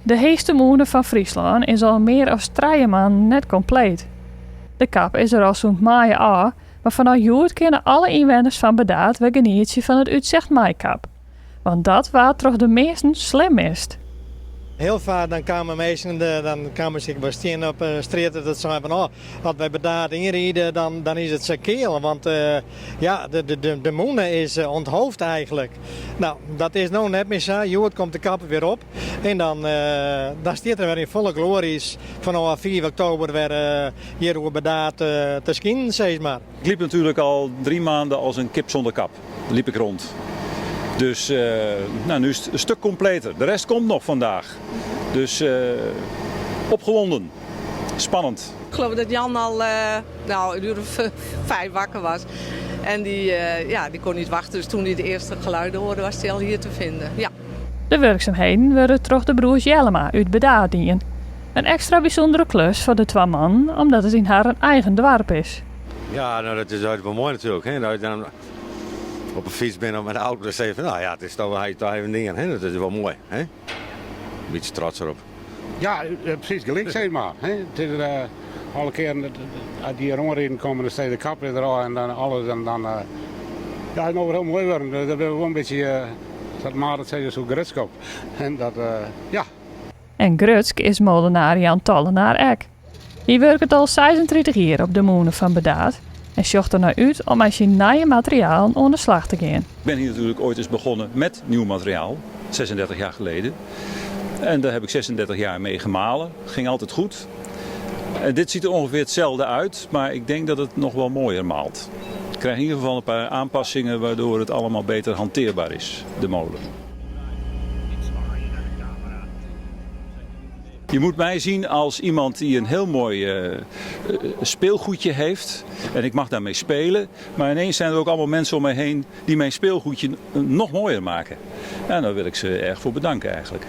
De heechste mûne fan Fryslân is al mear as trije moannen net kompleet. De kap is der al sûnt maaie ôf, mar fanôf hjoed kinne alle ynwenners fan Burdaard wer genietsje fan it útsicht mei kap. Want dat waard troch de measten slim mist. Hiel faak dan kamen minsken, dan kamen se ek wol stean op strjitte dat seinen fan oh, as wy Burdaard ynride dan, dan is it sa keal, want ja, de, de, de mûne is onthoofd eigenlijk. Nou, dat is no net mear sa. Hjoed komt de kap wer op en dan, dan stiet er wer yn folle gloarje fanôf 5 oktober wer hjir oer Burdaard te skinen, sis mar. Ik liep natuurlijk al 3 maanden als een kip zonder kap. Liep ik rond. Dus nou, nu is het een stuk completer. De rest komt nog vandaag. Dus opgewonden. Spannend. Ik geloof dat Jan al nou, een uur of 5 wakker was. En die, ja, die kon niet wachten. Dus toen hij de eerste geluiden hoorde, was hij al hier te vinden. Ja. De wurksumheden wurde troch de broers Jellema út Burdaard dien. In ekstra bysûndere klus foar de twa mannen, omdat it yn harren eigen doarp is. Ja, nou dat is altyd wol moai natuerlik. Hè? Dat je dan op 'e fyts bent of met de auto, dan zeg je van, nou ja, het is toch, hy toch even dien. Hè? Dat is wol moai. Hè? Een bytsje trots erop. Ja, presys gelyk sis mar. Hè? It is alle kearen as dy hjir oanriden komme, dan stean de kap wer derôf en dan alles en dan ja, it is no wer hiel moai wurden. Dêr binne we wol in bytsje, sa't Marit sizze soe, grutsk op. En dat, ja. En grutsk is molenaar Jan Tollenaar ek. Hy wurket al 36 jier op de mûne fan Burdaard en sjocht der nei út om mei syn nije materialen oan de slach te gean. Ik ben hier natuurlijk ooit eens begonnen met nieuw materiaal, 36 jaar geleden. En daar heb ik 36 jaar mee gemalen. Ging altijd goed. En dit ziet er ongeveer hetzelfde uit, maar ik denk dat het nog wel mooier maalt. Ik krijg in ieder geval een paar aanpassingen waardoor het allemaal beter hanteerbaar is, de molen. Je moet mij zien als iemand die een heel mooi speelgoedje heeft. En ik mag daarmee spelen. Maar ineens zijn er ook allemaal mensen om mij heen die mijn speelgoedje nog mooier maken. En daar wil ik ze erg voor bedanken eigenlijk.